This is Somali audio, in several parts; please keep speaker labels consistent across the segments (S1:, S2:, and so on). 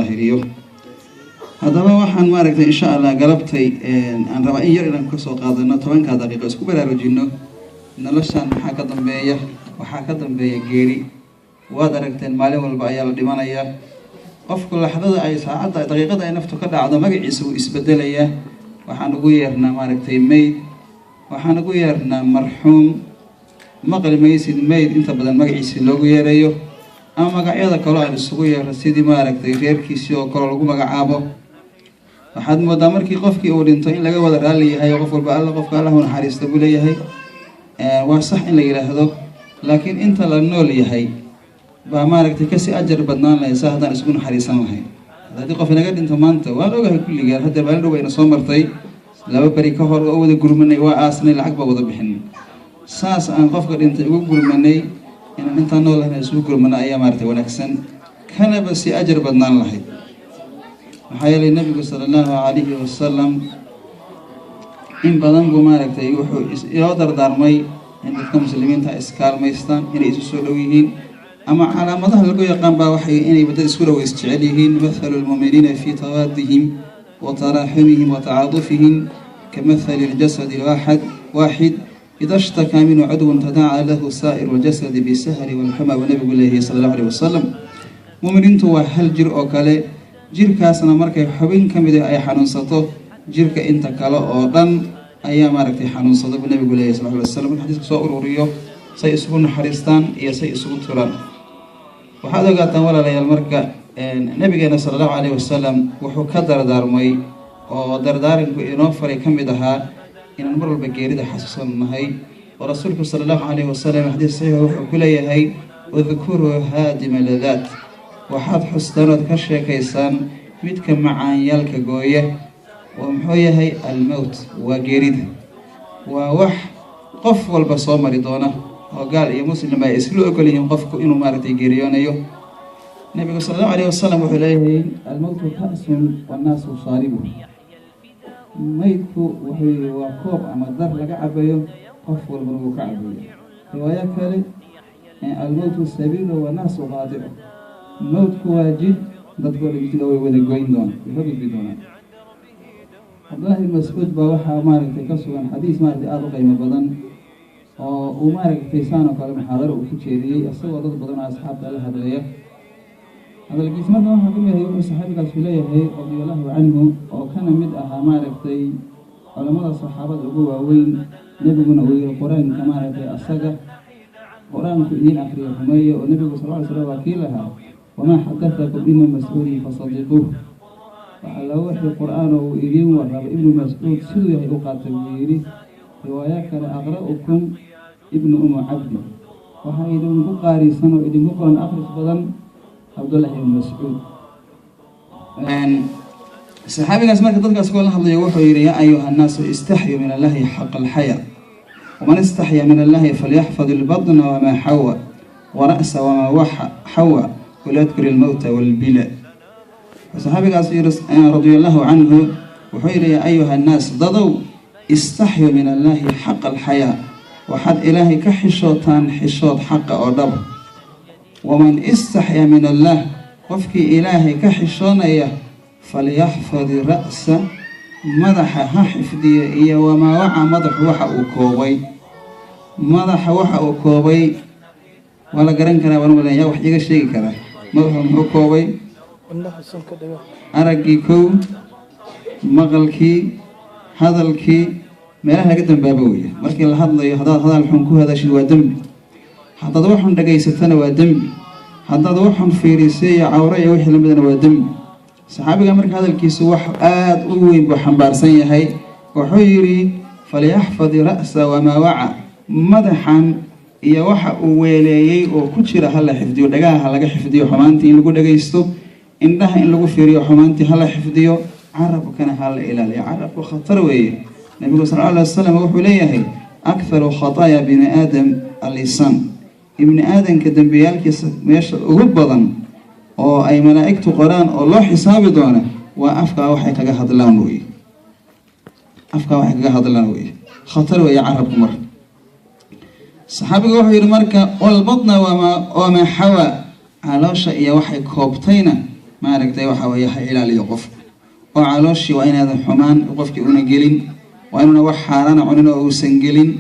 S1: daahiriyo. Haddaba waxaan maaragtay, insha Allah, galabtay aan rabaa in yar inaan kasoo qaadano 10-kaa daqiiqo, isku baraarujino noloshan maxaa ka dambeeya. Waxaa ka dambeeya geeri. Waad aragteen, maalin walba ayaa la dhimanayaa. Qofku laxdada ay saacadda daqiiqada ay naftu ka dhacdo, magaciisa wuu isbedelayaa. Waxaan ugu yeernaa maaragtay mayd, waxaan ugu yeernaa marxuum. Maqli maysid mayd inta badan magaciisi loogu yeerayo ama magacyada kaloo aan isugu yeero, sidii maaragtay reerkiisii oo kaloo lagu magacaabo. Waxaad moodaa markii qofkii uu dhinto in laga wada raalli yahay oo qof walba "Alla, qofka Allah u naxariista" buu leeyahay. Waa sax in la yidhaahdo, laakiin inta la nool yahay baa maaragtay kasii ajar badnaan lahay saa haddaan isugu naxariisan lahayn. Haddii qof inaga dhinto maanta, waan ogahay kulligeen, hadda maalin dhow bayna soo martay, 2 beri ka hor waa wada gurmanay, waa aasnay, lacag baa wada bixinay. Saas aan qofka dhintay ugu gurmanay, inaan intaan nool lahna isugu gurmano ayaa maaragtay wanaagsan, kanaba si ajar badnaan lahayd. Maxaa yeelay, Nabigu sala Allahu calayhi wasalam in badan buu maaragtay wuxuu inoo dardaarmay in dadka Muslimiinta iskaalmaystaan, inay isu soo dhow yihiin, ama calaamadaha lagu yaqaan baa waxay inay dad isku dhow, isjecel yihiin. "Mathalu lmuuminiina fii tawaadihim wa taraaxumihim wa tacaadufihim kamathali ljasadi waaxad waaxid, ida shtakaa minhu cudwun tadaaca lahu saa'iru ljasadi bisahri walxuma," buu Nabigu leeyahay sala Allahu alayh wasalam. Muuminiintu waa hal jir oo kale. Jirkaasna markay xubin ka mid ay xanuunsato, jirka inta kale oo dhan ayaa maaragtay xanuunsada, buu Nabigu leeyahy sal ly slam. Marka xadiiska soo ururiyo, say isugu naxariistaan iyo say isugu turaan. Waxaad ogaataan, walaalayaal, marka Nabigeena sala Allahu calayh wasalam wuxuu ka dardaarmay oo dardaaranku inoo faray ka mid ahaa inaan mar walba geerida xasuusannahay, oo Rasuulku sala Allahu calayh wasalam xadiis saxiixa wuxuu ku leeyahay: "Udkuruu haadima ladaat", waxaad xustaan ood ka sheekaysaan midka macaanyaalka gooya. Oo muxuu yahay? Almowt, waa geerida. Waa wax qof walba soo mari doona oo gaal iyo Muslim ay isla ogol yihiin qofku inuu maaragtay geeriyoonayo. Nabigu sala Allahu alayh wasalam wuxuu leeyahay: "Almowtu ka'sun wannaasu shaaribu." Maydku wuxuu yihi waa koob ama dar laga cabayo, qof walbana wuu ka cabayo. Riwaayo kale: "Almowtu sabiilu wannaasu qaadicu." Mowtku waa jid, dadkoo dhan jidka way wada goyn doonaan, way ka gudbi doonaan. Cabdullahi bin Mascuud baa waxaa maaragtay ka sugan xadiis maaragtay aada u qiimo badan oo uu maaragtay saan oo kale muxaadaro uu ku jeediyey, isagoo dad badan oo asxaabta la hadlaya. Hadalkiis marka waxaa ka mid ahay, wuxuu saxaabigaasu leeyahay radia Allahu canhu, oo kana mid ahaa maaragtay culamada saxaabada ugu waaweyn, Nebiguna uu yihi Qur-aanka maaragtay asaga Qur-aanku idiin akriya rumeeye, oo Nebigu sal ly slam waa kii lahaa: "Wamaa xadatakum ibnu Mascuudin fasadiquuh." Waxalla wixii Qur-aan oo uu idiin warraba Ibnu Mascuud, siduu yahay u qaatay, buu yidhi. Riwaayo kale: "Aqra'ukum ibnu Umu Cabdi", waxaa idinku qaarisan oo idinku qoran akhris badan Cabdullahi ibnu Mascuud. Saxaabigaas marka dadkaas koo la hadlayo wuxuu yidhi: "Yaa ayuha annaasu, istaxyuu min Allahi xaqa alxaya, waman istaxya min Allahi falyaxfad ilbatna wamaa xawa wara'sa wamaa xawa walyadkur ilmowta walbila." Saxaabigaas yidhi radia Allahu canhu, wuxuu yidhi: "Yaa ayuha annaas", dadow, "istaxyuu min Allahi xaqa alxayaa", waxaad Ilaahay ka xishootaan xishood xaqa oo dhab. "Waman istaxyaa min Allah", qofkii Ilaahay ka xishoonaya, "falyaxfad ra'sa", madaxa ha xifdiyo, iyo "wamaa waca", madaxu waxa uu koobay. Madaxa waxa uu koobay waa la garan karaa, waan malaya. Yaa wax iiga sheegi karaa madaxu muxuu koobay? Araggii kow, maqalkii, hadalkii, meelaha laga dambaabo weya. Markii la hadlayo, haddaad hadal xun ku hadashid waa dembi, haddaad waxun dhegaysatana waa dembi, haddaad waxun fiirisay iyo cawro iyo wixii lamidana waa dembi. Saxaabiga marka hadalkiisu wax aada u weyn buu xambaarsan yahay. Wuxuu yidhi: "Falyaxfad ra'sa wamaa waca", madaxan iyo waxa uu weeleeyey oo ku jira hala xifdiyo. Dhagaha ha laga xifdiyo xumaantii in lagu dhagaysto, indhaha in lagu fiiriyo xumaantii hala xifdiyo, carabkana hala ilaaliyo. Carabku khatar weeye. Nabigu sal alay wasalam wuxuu leeyahay: "Akharu khataaya bini aadam allisaan." Ibni aadamka dembiyaalkiisa meesha ugu badan oo ay malaa'igtu qoraan oo loo xisaabi doona waa afkaa waxay kaga hadlaan weye, afkaa waxay kaga hadlaan weye. Khatar weeye carabku. Marka saxaabiga wuxuu yidhi marka: "Walbatna wamaa xawa", caloosha iyo waxay koobtayna Maaragtay, waxa weeye ha ilaaliyo qofku oo calooshii waa inaadan xumaan qofkii una gelin, waa inuuna wax xaaraana cunin oo uusan gelin.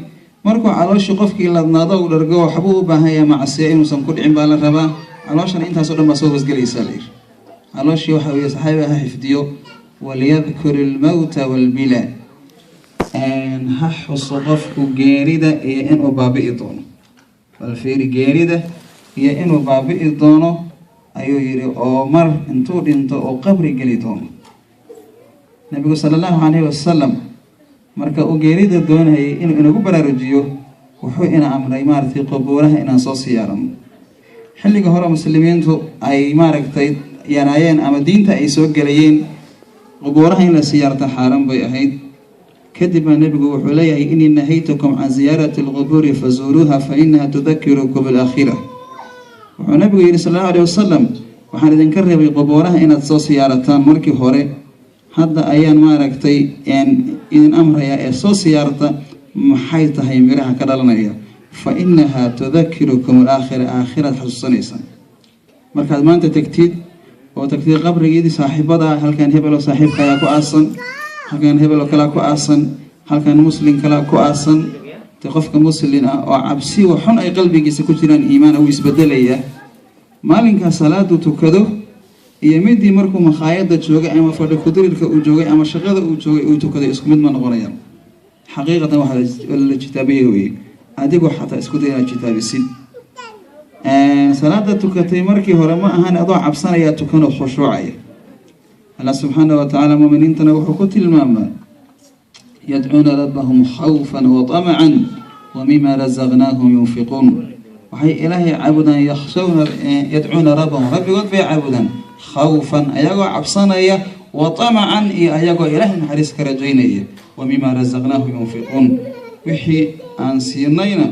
S1: Markuu calooshii qofkii ladnaado, uu dhargo, waxbuu u baahan yahay, macsiya inuusan ku dhicin baa la rabaa. Calooshana intaasoo dhan baa soo hoosgelaysaa la yidhi. Calooshii waxa weeye saxaabiga ha xifdiyo. Waliyadkur ilmowta walbila, ha xuso qofku geerida iyo inuu baabi'i doono. Bal fiiri, geerida iyo inuu baabi'i doono ayuu yidhi, oo mar intuu dhinto oo qabri geli doono. Nabigu sala Allahu calayhi wasalam marka uu geerida doonayay inuu inagu baraarujiyo, wuxuu ina amray, maaragtay, qubuuraha inaan soo siyaarano. Xilliga hore muslimiintu ay, maaragtay, yaraayeen ama diinta ay soo gelayeen, qubuuraha in la siyaarto xaaran bay ahayd. Kadib baa nebigu wuxuu leeyahay: "Inii nahaytukum can ziyaarati alqubuuri fazuuruuha fa inaha tudakirukum alaakhira." Wuxuu nabigu yidhi sal Allahu alayh wasalam: "Waxaan idinka reebay qubuuraha inaad soo siyaarataan markii hore, hadda ayaan, maaragtay, idin amrayaa ee soo siyaarta. Maxay tahay miraha ka dhalanaya? Fa inaha tudakirukum alaakhira, aakhiraad xasuusanaysa markaad maanta tegtid oo tagtid qabrigiidii saaxiibada. Halkan hebeloo saaxiibka ayaa ku aasan, halkan hebeloo kalea ku aasan, halkan muslim kalea ku aasan." De qofka muslin ah oo cabsi xun ay qalbigiisa ku jiraan, iimaan wuu isbedelaya. Maalinkaa salaadu tukado iyo midii markuu makhaayadda joogay ama fadhi kudirirka uu joogay ama shaqada uu joogay uu tukaday isku mid ma noqonayaan. Xaqiiqatan waxa la jitaabiyey weye. Adigu xataa isku day inaad jitaabisid salaada tukatay markii hore, ma ahan adoo cabsanaya tukanoo khushuucaya. Allah subxaana wa tacaala muminiintana wuxuu ku tilmaamaa: "Yadcuuna rabbahum khawfan wa طamacan wa mima razaqnaahum yunfiquun." Waxay Ilaahay caabudaan, yakhshawna, yadcuuna rabbahum, rabbigood bay caabudaan, khawfan, ayagoo cabsanaya, wa طamacan, iyo ayagoo Ilaahay naxariis ka rajaynaya, wa mima razaqnaahum yunfiquun, wixii aan siinayna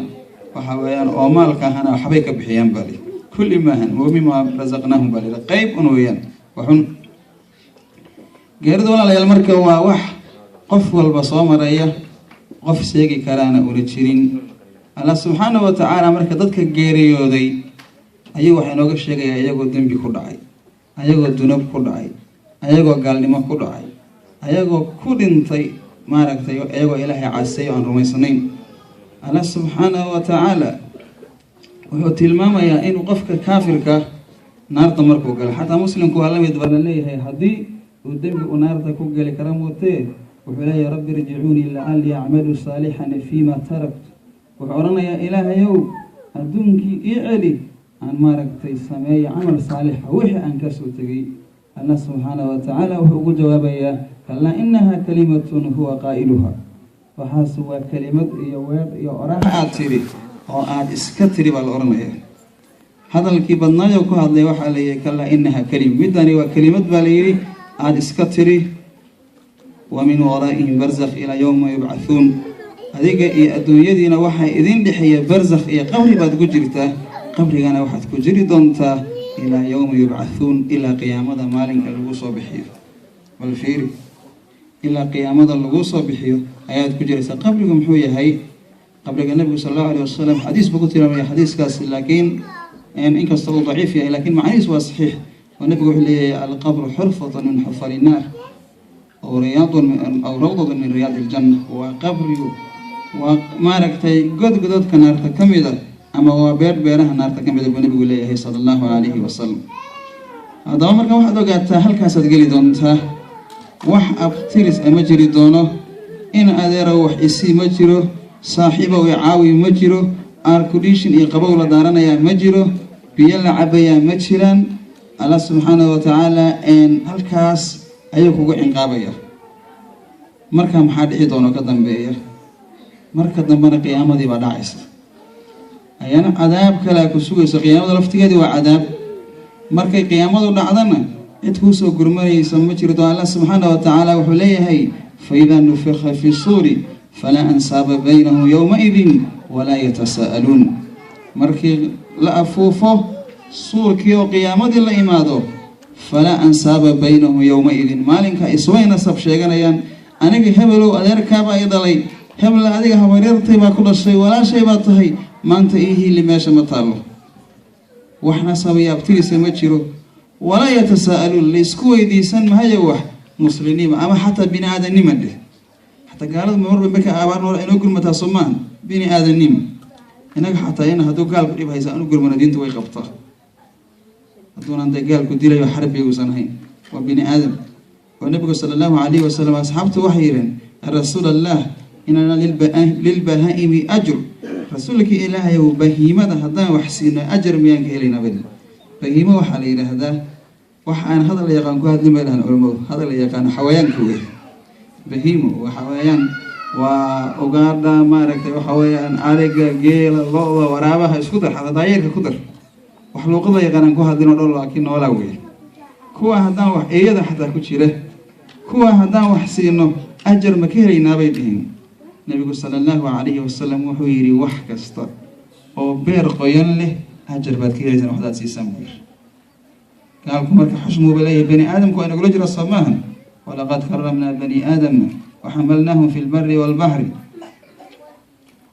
S1: waxa weeyaan oo maalka ahana waxbay ka bixiyaan baa li. Kulli maahan, wa mima razaqnaahum baa li, qayb un weeyaan waxun. Geerida, walaalayaal, marka waa wax qof walba soo maraya, qof sheegi karaana una jirin. Allah subxaana wa tacaala marka dadka geeriyooday ayuu waxaa inooga sheegayaa iyagoo dembi ku dhacay, ayagoo dunub ku dhacay, ayagoo gaalnimo ku dhacay, ayagoo ku dhintay, maaragtay, iyagoo Ilaahay casay oo aan rumaysnayn. Allah subxaanahu wa tacaala wuxuu tilmaamayaa inuu qofka kaafirka naarta markuu galo, xataa muslimku waa la mid baa la leeyahay, haddii uu dembi uu naarta ku geli kara mutee, wuxuu leeyahay: "Rabbi irjicuunii lacallii acmalu saalixan fiima tarakt." Wuxuu odhanayaa: "Ilaahayow, adduunkii ii celi, aan, maaragtay, sameeya camal saalixa wixii aan kasoo tegay." Allah subxaanahu wa tacaala wuxuu ugu jawaabayaa: "Kallaa, inaha kalimatun huwa qaa'iluha." Waxaas waa kelimad iyo weer iyo oraah aad tiri oo aada iska tiri baa la odhanaya. Hadalkii badnaayo ku hadlay waxaa la yihi: "Kallaa, inaha kalima," midani waa kelimad baa la yidhi aada iska tiri. "Wa min waraa'ihim barzakh ilaa yowma yubcathuun." Adiga iyo adduunyadiina waxaa idin dhexeeya barzakh iyo qabri baad ku jirtaa, qabrigana waxaad ku jiri doontaa ilaa yowma yubcathuun, ilaa qiyaamada maalinka lagu soo bixiyo. Bal fiiri, ilaa qiyaamada lagu soo bixiyo ayaad ku jiraysaa. Qabrigu muxuu yahay? Qabriga Nabigu sal Allahu alayh wasalam xadiis buu ku tilmaamaya. Xadiiskaasi laakiin inkastoo uu daciif yahay, laakiin macnihiis waa saxiix, oo nabigu wuxuu leeyahay: "Alqabru xurfatun min xufari naar aw riyaadun aw rawdatun min riyaadi iljanna." Waa qabrigu waa, maaragtay, god godadka naarta ka mida ama waa beer beeraha naarta ka mida buu nabigu leeyahay sala Allahu calayhi wasalam. Haddaba marka waxaad ogaataa halkaasaad geli doontaa. Wax abtiris a ma jiri doono, in adeerow wax isii ma jiro, saaxiibow i caawi ma jiro, air condition iyo qabow la daaranayaa ma jiro, biyo la cabayaa ma jiraan. Allah subxaanahu wa tacaala halkaas ayuu kugu cinqaabaya. Marka maxaa dhici doono ka dambeeya? Marka dambena qiyaamadii baa dhacaysa, ayana cadaab kalea ku sugayso. Qiyaamada laftigeedii waa cadaab. Markay qiyaamadu dhacdana cid kuusoo gurmanaysa ma jirto. Allah subxaana wa tacaala wuxuu leeyahay: "Faidaa nufika fi suuri falaa ansaaba baynahum yowmaidin walaa yatasaa'aluun." Markii la afuufo suurkii oo qiyaamadii la imaado, falaa ansaaba baynahum yowmaidin, maalinka isway nasab sheeganayaan. Aniga hebelow adeerkaabaa i dhalay, hebla adiga habaryartay baa ku dhashay, walaashay baa tahay, maanta ii hiili meesha ma taallo. Wax nasab iyo abtirisa ma jiro. Walaa yatasaa'aluun, laysku weydiisan mahayo wax muslimnima ama xataa bini aadamnima dheh. Xataa gaalada marba marka abaar nool inoo gurmataa, soo maahan? Bini aadamnima inaga xataa in hadduu gaalku dhib haysa aan u gurmano, diinta way qabtaa. Hadduunan dee gaalku dilayo, xarbi uusan ahayn, waa bini aadam. Oo Nabigu sala Allahu calayhi wasalam, asxaabtu waxay yidheen: "Rasuul Allah, inana lilbahaa'imi ajr." Rasuulkii Ilaahay, bahiimada haddaan wax siino ajar miyaan ka helaynaa? Badi bahiimo waxaa la yidhaahdaa wax aan hadal la yaqaan ku hadlin bay dhahan culamadu. Hadal la yaqaano xawayaanka wey. Bahiimo waa xawayaan, waa ugaadha, maaragtay, waxa weeyaan ariga, geela, lo-da, waraabaha, isku dar, xataa daayeerka ku dar. Wax luuqad la yaqaan aan ku hadlin oo dhan, laakiin noolaa wey. Kuwa haddaan wax, eeyada xataa ku jira, kuwa haddaan wax siino ajar ma ka helaynaa bay dhihin. Nabigu sala Allahu calayhi wasalam wuxuu yidhi: "Wax kasta oo beer qoyan leh ajar baad ka helaysaan waxdaad siisaan," buu yidhi. Gaalku marka xushmuuba leeyahay, bani aadamku waa inagula jira, soo maahan? Walaqad karamnaa bani aadama waxamalnaahum fi lbari walbaxri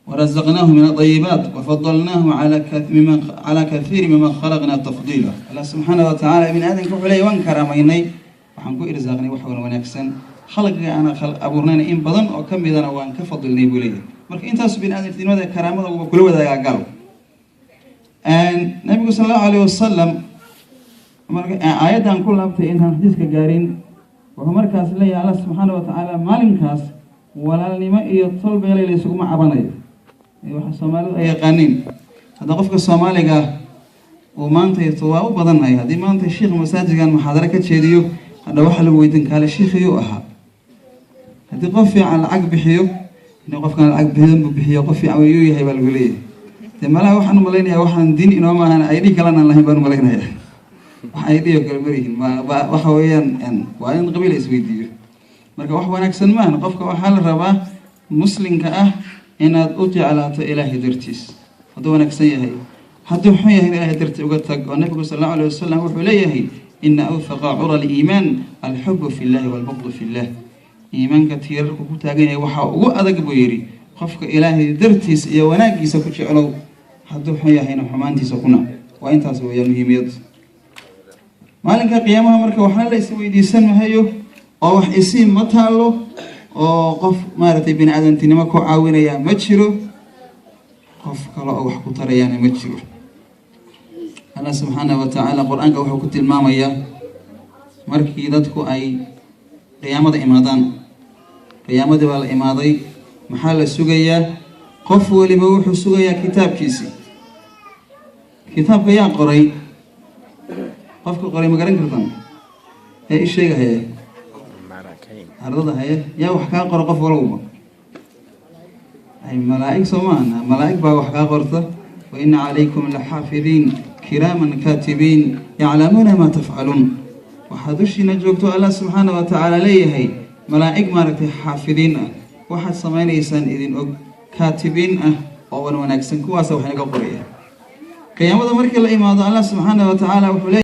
S1: warazaqnaahum min adayibaat wafadalnaahum cala kathiiri miman khalaqna tafdiila. Allah subxaana wa tacaala bini aadamka wuxuu leeyahy: "Waan karaamaynay, waxaan ku irsaaqnay wax wan wanaagsan, khalqiga aan abuurnayna in badan oo ka midana waan ka fadilnay," buu leeyahay. Marka intaasu bini aadamtinimada, karaamada uba kula wadaagaa gaal. Nabigu sala Allahu alayh wasalam, marka aayaddan ku laabtay intaan xadiiska gaarin, wuxuu markaas leeyahay Allah subxaana wa tacaala: maalinkaas walaalnimo iyo tol beelay la isuguma cabanayo. Waxa Soomaalidu ay yaqaaniin, hadda qofka Soomaaliga uu maanta waa u badannahay, haddii maanta shiikh masaajidkan muxaadaro ka jeediyo, hadha waxaa lagu weydiin: "Kaale, shiikhiyuu ahaa?" Haddii qof fiican lacag bixiyo, in qofkan lacag bixiyan buu bixiyo, qof fiican wayuu yahay baa lagu leeyahay. Dee malaha waxaan u malaynayaa waxaan diin inoo maahan, ay dhihi kalena aan lahayn baan u malaynayaa. Wax ay dhihi oo kale marihin waxa weeyaan waa in qabiil isweydiiyo. Marka wax wanaagsan maahan. Qofka waxaa la rabaa muslimka ah inaad u jeclaato Ilaahay dartiis hadduu wanaagsan yahay, hadduu xun yahay Ilahay dartii uga tag. Oo Nabigu sal Allahu alayh wasalam wuxuu leeyahay: "Ina awthaqa cura aliimaan alxubu fi llahi walbuqdu fi llah." Iimaanka tiirarku ku taagan yahay waxaa ugu adag, buu yidhi, qofka Ilaahay dartiis iyo wanaaggiisa ku jeclow, hadduu xun yahayna xumaantiisa kuna. Waa intaas weeyaan muhiimiyadu. Maalinka qiyaamaha marka waxna la isweydiisan mahayo, oo wax isiin ma taallo, oo qof maaragtay bini aadamtinimo ku caawinaya ma jiro, qof kale oo wax ku tarayaana ma jiro. Allah subxaana wa tacaala Qur-aanka wuxuu ku tilmaamayaa markii dadku ay qiyaamada imaadaan. Qiyaamadii baa la imaaday. Maxaa la sugayaa? Qof waliba wuxuu sugayaa kitaabkiisii. Kitaabka yaa qoray? Qofka qoray ma garan kartaan? Ee i sheegahaya ardada haye, yaa wax kaa qora? Qof walowba ay malaa'ig, soo maaha? Malaa'ig baa wax kaa qorta. Wa ina calaykum laxaafidiin kiraaman kaatibiin yaclamuuna maa tafcaluun. Waxaa dushiina joogto, Allah subxaana wa tacaala leeyahay, malaa'ig maaragtay xaafidiin ah, waxaad samaynaysaan idin og, kaatibiin ah oo wan wanaagsan. Kuwaasa wax inaga qoraya. Qiyaamada markii la imaado, Allah subxaana wa tacaala wuxuu leeyahay